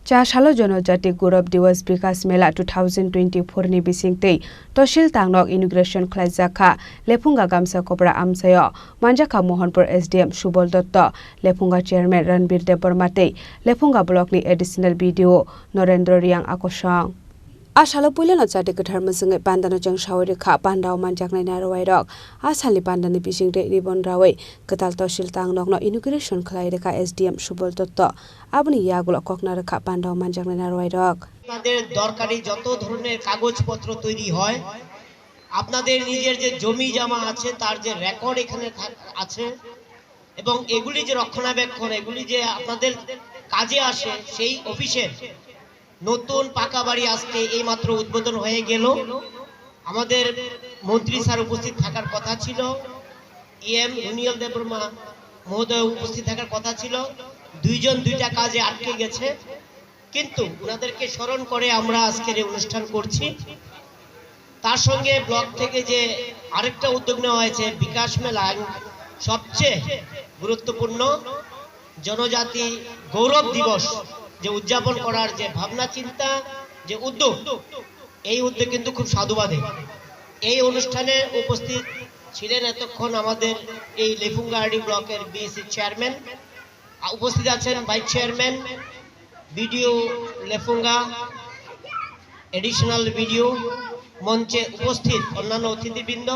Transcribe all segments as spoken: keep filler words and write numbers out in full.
Cha salo Jonojati Gaurav Diwas Bikas Mela two thousand twenty-four ni bisingtwi Tosil Tangnok inauguration khlaijak kha. Lephunga Gamsa Kopra amchaio manjakha Mohanpur S D M Subol Dotto, Lephunga Chairman Ranbir Debbarma tei Lephunga Block ni Additional B D O Norendra Riang Akosong. A salo puilano chati kwthar mwchwngwi pandano chwngsawi rwkha, pandao manjaknai narwai rok. A salni pandani bisingtwi ribbon rawi kwtal Tosil Tangnokno inauguration khlai rwkha S D M Subol Dotto. Aboni yagulo kokna rwkha pandao manjaknai narwai rok. আপনাদের দরকারি যত ধরনের কাগজপত্র তৈরি হয়, আপনাদের নিজের যে জমি জমা আছে, তার যে রেকর্ড এখানে থাক-, আছে, এবং এগুলি যে রক্ষণাবেক্ষণ, এগুলি যে আপনাদের কাজে আসে, সেই অফিসের নতুন পাকা বাড়ি আজকে এইমাত্র উদ্বোধন হয়ে গেল। আমাদের মন্ত্রী স্যার উপস্থিত থাকার কথা ছিল, ইএম রুনিয়ল দেববর্মা মহোদয় উপস্থিত থাকার কথা ছিল, দুইজন দুইটা কাজে আটকে গেছে। কিন্তু ওনাদেরকে স্মরণ করে আমরা আজকের এই অনুষ্ঠান করছি। তার সঙ্গে ব্লক থেকে যে আরেকটা উদ্যোগ নেওয়া হয়েছে, বিকাশ মেলা, সবচেয়ে গুরুত্বপূর্ণ জনজাতি গৌরব দিবস যে উদযাপন করার যে ভাবনা চিন্তা, যে উদ্যোগ, এই উদ্যোগ কিন্তু খুব সাধুবাদের। এই অনুষ্ঠানে উপস্থিত ছিলেন এতক্ষণ আমাদের এই লেফুঙ্গাহাটি ব্লকের বিএসসি চেয়ারম্যান, আ, উপস্থিত আছেন vice chairman, BDO Lefunga, additional BDO, মঞ্চে উপস্থিত অন্যান্য অতিথিবৃন্দ,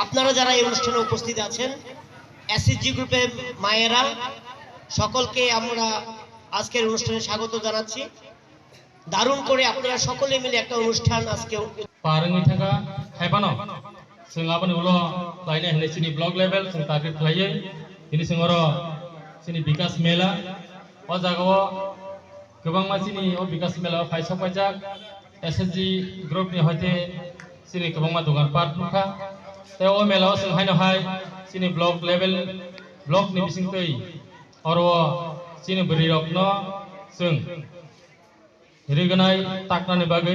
আপনারা যারা এই অনুষ্ঠানে উপস্থিত আছেন, এসএইচজি গ্রুপের মায়েরা, সকলকে আমরা আজকের অনুষ্ঠানে স্বাগত জানাচ্ছি। দারুণ করে আপনারা সকলে মিলে একটা অনুষ্ঠান আজকে Parwngwi thangkha, hai phano chwng aboni ulo lainai hinwi chini block level chwng target khlaiwi, tini chwng oro chini Bikas Mela, o jagao kwbangma chini o Bikas Mela o phai sok paijak, S S G group ni hoite chini kwbangma dogan pat nukha. Tei o mela o chwng haino hai chini block level, block ni bisingtwi oro o chini bwrwi rokno chwng rignai taknani bagwi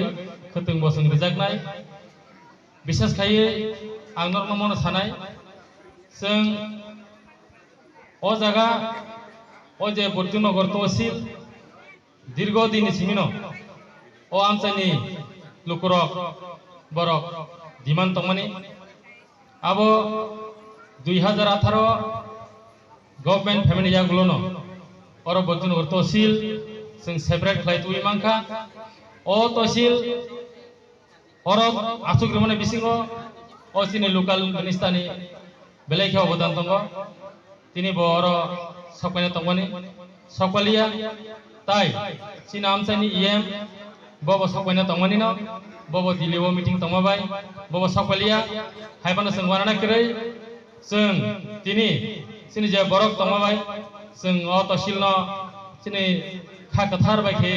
khwtwng bo chwng rijaknai. Bises khaiwi ang norokno mono sanai, chwng o jaga, o je Borjunogor Tosil, dirgo din ni simino o amchaini lukurok borok demand tongmani. Abo dui hajar atharo government phaimani yagulono oro Borjunogor Tosil chwng separate khlai tubui mankha. O Tosil oro aswk rwmani bisingo o chini local minister ni belai khe obodan tongo. Tini bo oro sokpaina tongmani, sokpaliya, tai chini amchaini E M bo bo sokpaina tongmani no, bo bo Delhi o meeting tongma bai, bo bo sokpaliya, hai phano chwng uanana kwrwi, chwng tini chini je borok tongma bai, chwng o tosil no chini kha kwthar bai khe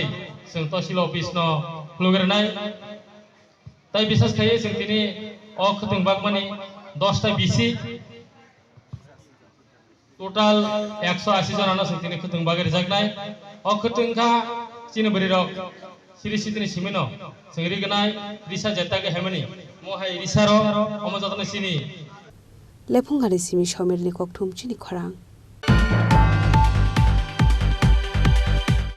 chwng tosil office no khulugrinai. Tai bisas khaiwi chwng tini o khwtwng bagmani dosta bisi, total ekso ashi jonano chwng tini khwtwng bagwi rijaknai. O khwtwng kha chini bwrwirok siri sitini simino chwng rignai, risa jeta khe hemani. Mo hai risaro omo jotono chini. Lephungani simi Somirni kokthum chini khorang.